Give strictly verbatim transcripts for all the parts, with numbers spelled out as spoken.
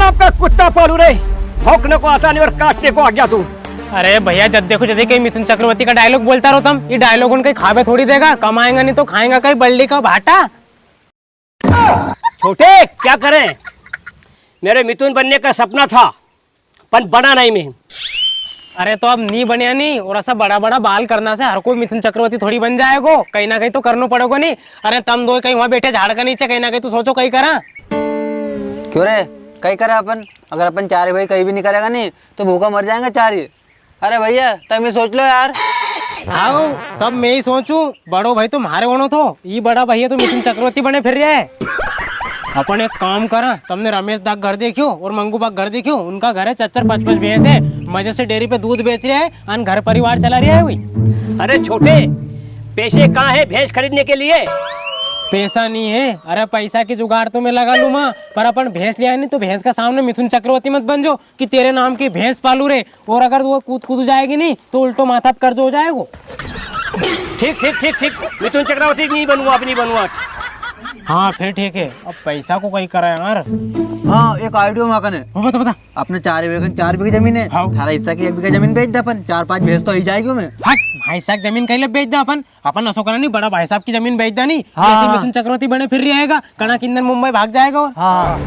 आपका कुत्ता पालू रे, भौंकने को आता नहीं और काटने को आ गया तू। अरे भैया, जद देखो जदे कई मिथुन चक्रवर्ती का डायलॉग बोलता रहो तम। ये डायलॉग उनके खावे थोड़ी देगा, कमाएगा नहीं तो खाएगा कई बल्ली का भाटा। छोटे, क्या करें? मेरे मिथुन बनने का सपना था, पण बना नहीं मैं। अरे तो अब नी बनिया नी, और ऐसा बड़ा बड़ा बाल करना से हर कोई मिथुन चक्रवर्ती थोड़ी बन जाएगो, कहीं ना कहीं तो करनो पड़ेगो नी। अरे तम दो कहीं वहां बैठे झाड़ का नीचे, कहीं ना कहीं तो सोचो कई करा। क्यों रे, कई करा अपन? अगर अपन चारे भाई कई भी नी करेगा नी तो भूखा मर जाएंगे चारे। अरे भैया, तम ही सोच लो यार। हाँ, सब मैं ही सोचूं। बड़ो भाई तो म्हारे होनो थो, ई बड़ा भैया तो मिथुन चक्रवर्ती बने फिर रिया है। अपन एक काम करा, तमने रमेश दा घर देखियो और मंगू बा घर देखियो, उनका घर है चच्चर पच पच भैंस है, मजे से डेयरी पे दूध बेच रिया है, अन घर परिवार चला रिया है वही। अरे छोटे, पैसे कहाँ है भैंस खरीदने के लिए? पैसा नहीं है? अरे पैसा की जुगाड़ तो मैं लगा लूँ माँ, पर अपन भैंस ले आए नहीं तो भैंस का सामने मिथुन चक्रवर्ती मत बन जो कि तेरे नाम की भैंस पालू रे, और अगर वो कूद कूद जाएगी नहीं तो उल्टो माथा पे कर्ज हो जाएगो। ठीक, ठीक, ठीक, ठीक, मिथुन चक्रवर्ती नहीं बनूंगा, अब नहीं बनूंगा। हाँ, फिर ठीक है, अब पैसा को कई करा यार। हाँ, एक आइडियो माँ कने। हाँ, बता, बता। अपने चार बीघे, चार बीघे जमीन है। हाँ। थारा हिस्सा की एक बीघा जमीन बेच दे अपन, चार पांच भैंस तो ही जाएगी में। हट, भाई साहब जमीन कहीं ले बेच दे अपन, अपन असो करा नहीं, बड़ा भाई साहब की जमीन बेच दे नहीं, हाँ, ऐसे हाँ। मिथुन चक्रवर्ती बने फिर रिया है, कणा किंदन मुंबई भाग जाएगा और। हाँ।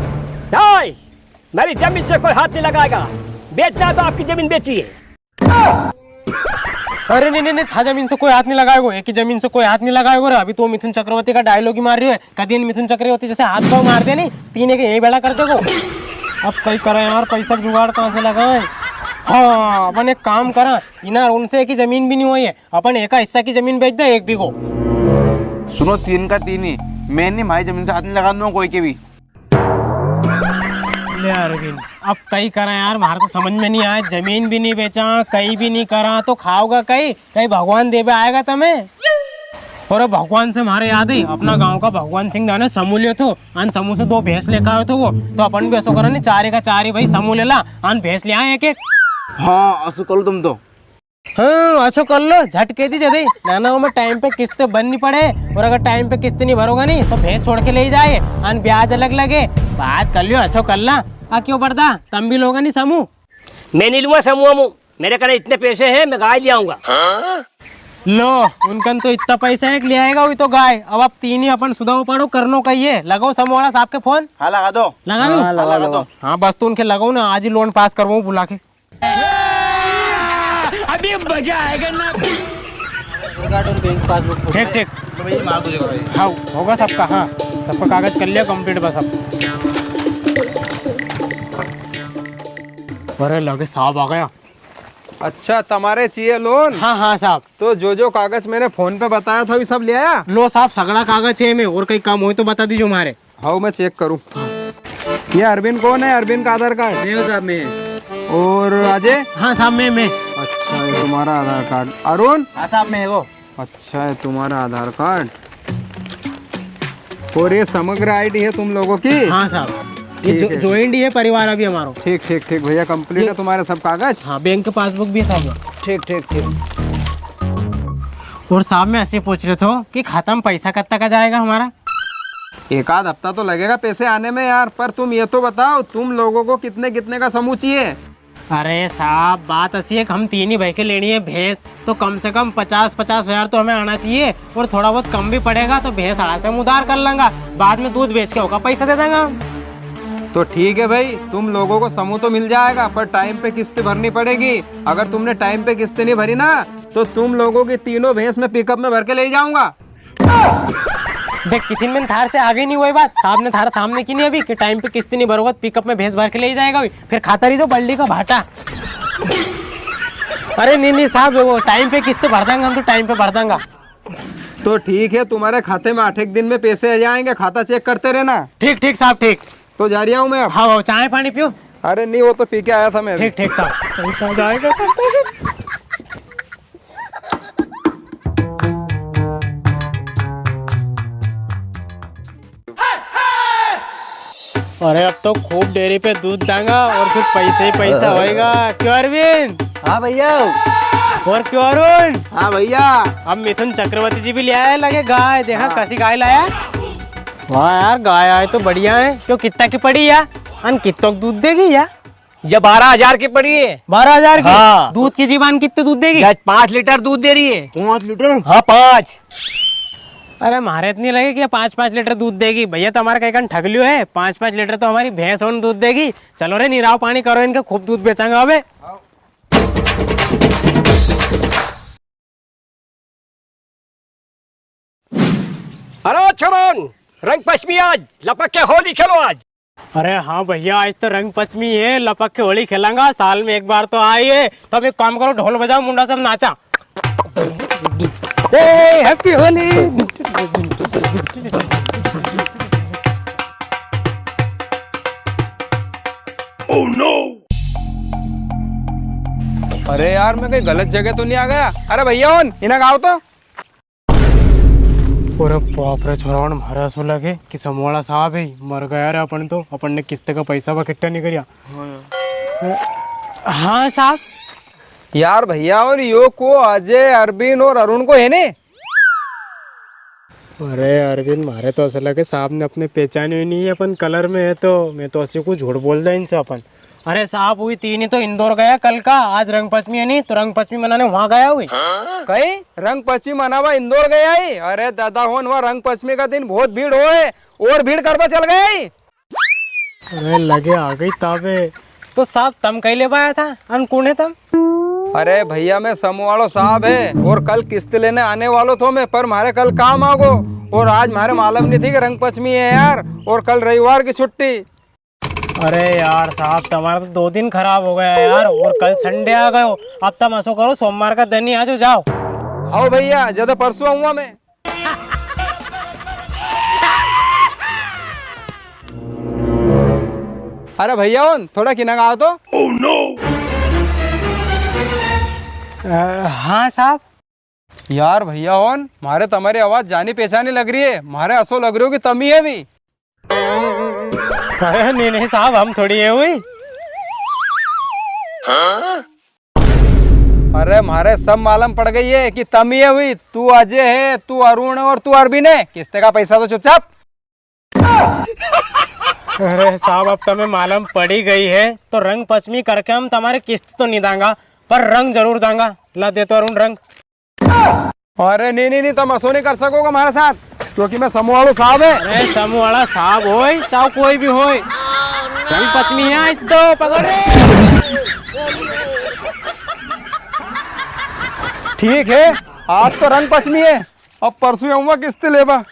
ओए, मेरी जमीन से कोई हाथ नहीं लगाएगा, बेचना है तो आपकी जमीन बेचिए। अरे नहीं, नहीं, नहीं, था जमीन से कोई हाथ नहीं लगाएगो, एक ही जमीन से कोई हाथ नहीं लगाएगो रे। अभी तो मिथुन चक्रवर्ती का डायलॉग ही मार रियो है, कदी इन मिथुन चक्रवर्ती जैसे हाथ पाँव मार दे नहीं, तीन एक यही बेड़ा कर देगो। अब कई करा यार, पैसा का जुगाड़ कहाँ से लगाए? हाँ, अपन एक काम करा, इना उनसे एक ही जमीन भी नहीं हुई है, अपन एक हिस्सा की जमीन बेच दे, एक बीघो। सुनो, तीन का तीन ही, मैं नहीं, म्हारी जमीन से हाथ नहीं लगाने दूंगा कोई के भी। ले अरविंद, अब कई करा यार, म्हारे तो समझ में नहीं आया, जमीन भी नहीं बेचा, कई भी नहीं करा, तो खाओगा कई? कई भगवान देवे आएगा तमे? और भगवान से म्हारे याद है, अपना गांव का भगवान सिंह दा ने समूह लियो थो, अन समूह से दो भैंस लेकर आयो थो वो, तो अपन भी असो करा नी, चारे का चारे भाई समूह ले ला, अन भैंस ले आए एक एक। हाँ, असो कर लो तुम तो। हाँ, असो कर लो, झट कह दी जदे। नाना, में टाइम पे किस्त भरनी पड़े, और अगर टाइम पे किस्त नहीं भरोगा नी, तो भैंस छोड़ के ले जाए, अन ब्याज अलग लगे। बात कर लियो, असो कर ला। आ क्यों बरदा, तम भी लोगा नी समूह? मैं नहीं लूंगा समूह वमूह, मेरे कने इतने पैसे हैं, मैं गाय ले आऊंगा। लो, उनकन तो इतना पैसा है कि ले आएगा वही तो गाय। अब आप तीन ही अपन सुधाओ पड़ो, करनो कई है। लगाओ समूह वाला साहब के फोन। हाँ, लगा दो। लगा दो? हाँ, लगा दो। हाँ, बस तो उनके लगाओ ना, आज ही लोन पास करवाऊँ बुला के। अभी मजा आएगा ना। आधार कार्ड और बैंक पासबुक फोटो। ठीक, ठीक। हाँ, होगा सबका, हाँ। सबका कागज कर लिया कंप्लीट बस अब। अरे लगे साहब आ गया। अच्छा, तमारे चाहिए लोन? हाँ, हाँ साहब। तो जो जो कागज मैंने फोन पे बताया था, वो सब ले आया? लो साहब, सगला कागज है में, और कई काम हो तो बता दीजो म्हारे। हाँ, मैं चेक करूँ। ये अरविंद कौन है? अरविंद का आधार कार्ड? मैं हूँ साहब, मैं। और अजय? हाँ साहब, मैं, मैं। अच्छा, ये तुम्हारा आधार कार्ड। अरुण? हाँ साहब, मैं वो। अच्छा, ये तुम्हारा आधार कार्ड। और ये समग्र आईडी है तुम लोगों की? हाँ साहब, ये ठीक जो, है। ज्वाइंट ही है परिवार अभी हमारो। ठीक, ठीक, ठीक भैया, कंप्लीट ये है तुम्हारे सब कागज? हाँ, बैंक के पासबुक भी है साहब। ठीक, ठीक, ठीक। और साहब, मैं ऐसे पूछ रहे थे कि खाता में पैसा कब तक आ जाएगा हमारा? एक आध हफ्ता तो लगेगा पैसे आने में यार, पर तुम ये तो बताओ, तुम लोगों को कितने कितने का समूह चाहिए? अरे साहब, बात ऐसी है कि हम तीन ही भाई के लेनी है भैंस, तो कम से कम पचास, पचास हजार तो हमें आना चाहिए, और थोड़ा बहुत कम भी पड़ेगा तो भैंस आड़ा से हम उधार कर लेंगा, बाद में दूध बेच के होगा पैसा दे देंगा हम। तो ठीक है भाई, तुम लोगों को समूह तो मिल जाएगा, पर टाइम पे किस्त भरनी पड़ेगी। अगर तुमने टाइम पे किस्त नहीं भरी ना, तो तुम लोगों की तीनों भैंस मैं पिकअप में भर के ले जाऊंगा। देख, किसी में थार से आगे नहीं हुई बात, साहब ने थारा सामने की नहीं अभी कि टाइम पे किस्त नहीं भरोगा तो पिकअप में भैंस भर के ले ही जाएगा अभी, फिर खाता रही जो बल्ली का भाटा। अरे नहीं, नहीं साहब, वो टाइम पे किस्त भर देंगे हम, तो टाइम पे भर देंगे। तो ठीक है, तुम्हारे खाते में आठ एक दिन में पैसे आ जाएंगे, खाता चेक करते रहना। ठीक, ठीक साहब, ठीक। तो जा रहा हूँ मैं अब। हाँ, हाँ, चाय पानी पियो। अरे नहीं, वो तो पी के आया था मैं अभी। ठीक, ठीक साहब। पैसा आ जाएगा। अरे, अब तो खूब डेयरी पे दूध दांगा और फिर पैसे ही पैसा होएगा। क्यों अरविंद? हाँ भैया। और क्यों अरुण? हाँ भैया। अब मिथुन चक्रवर्ती जी भी ले आया लगे गाय, देखा हाँ। कैसी गाय लाया। वाह यार, गाय आए तो बढ़िया है। क्यों, कितना की पड़ी यार? अन कित्तो दूध देगी या? ये बारह हजार की पड़ी है। बारह हजार की? हाँ। दूध की जीवान कित्तो दूध देगी? ये पाँच लीटर दूध दे रही है। पाँच लीटर? हाँ, पाँच। अरे, म्हारे इतनी लगे कि ये पाँच पाँच लीटर दूध देगी। भैया, तो हमारे कई कन ठग लियो है। पाँच पाँच लीटर तो हमारी भैंस होन दूध देगी। चलो रे, निराव पानी करो इनके, खूब दूध बेचांगा अबे। अरे छोरन, रंग पंचमी आज, लपक के होली खेलो आज। अरे हाँ भैया, आज तो रंग पंचमी है, लपक के होली खेलांगा, साल में एक बार तो आई है। तो अब एक काम करो, ढोल बजाओ, मुंडा सब नाचा। ए, happy होली। Oh no! अरे यार, मैं कई गलत जगह तो नी आ गया? अरे भैया होन, इना गाओ तो। अरे बाप रे छोरावन, म्हारे असो लगे कि समूह वाला साहब है, मर गया रे अपन तो, अपन ने किस्त का पैसा भी इकट्ठा नी करिया। हाँ यार। हाँ साहब। यार भैया होन, यो को अजय, अरविंद और अरुण को है ने? अरे अरविंद, म्हारे तो असो लगे साहब ने अपने पहचान्यो ही नी है, अपन colour में है तो, मैं तो असी को झूठ बोल दे इनसे अपन। अरे साहब, वी तीन ही तो इंदौर गया कल का, आज रंग पंचमी है नी, तो रंग पंचमी मनाने वहां गया हुई। कई रंग पंचमी मनावा इंदौर गया ही? अरे दादा होन, वहाँ रंग पंचमी का दिन बहुत भीड़ होए और भीड़ करवा चल गया ही। अरे लगे आ गई ताबे। तो साहब, तम कई लेवा आया था? अन कुण है तम? अरे भैया, मैं समूह वालो साहब है और कल किस्त लेने आने वालो थो मैं, पर म्हारे कल काम आ गो और आज म्हारे मालूम नी थी कि रंग पंचमी है यार, और कल रविवार की छुट्टी। अरे यार साहब, तमारा तो दो दिन खराब हो गया यार, और कल Sunday आ गयो। अब तम असो करो, सोमवार का दिन ही आ जाओ, जाओ। आओ भैया, जदे परसों आऊंगा मैं। अरे भैया होन, थोड़ा किना गाओ तो। अ, हाँ साहब। यार भैया होन, म्हारे तमारी आवाज जानी पहचानी लग री है, म्हारे असो लग रियो कि तमी है भी। अरे नी, नी साहब, हम थोड़ी है हुई। अरे, म्हारे सब मालूम पड़ गई है कि तमी है हुई। तू अजय है, तू अरुण है और तू अरविंद है। किस्ते का पैसा दो चुपचाप। अरे साहब, अब तमें मालूम पड़ी गई है, तो रंग पंचमी करके हम तमारे किस्त तो नी दांगा, पर रंग जरूर दांगा। ला दे तो अरुण रंग। अरे नी, नी, नी, तम असो नी कर सकोगा म्हारे साथ, क्योंकि मैं समूह वालो साहब है। अरे समूह वाला साहब होय, चाहे कोई भी होय, रंग पंचमी है आज तो, पकड़ रे। ठीक है, आज तो रंग पंचमी है, अब परसों आऊंगा किस्त लेबा।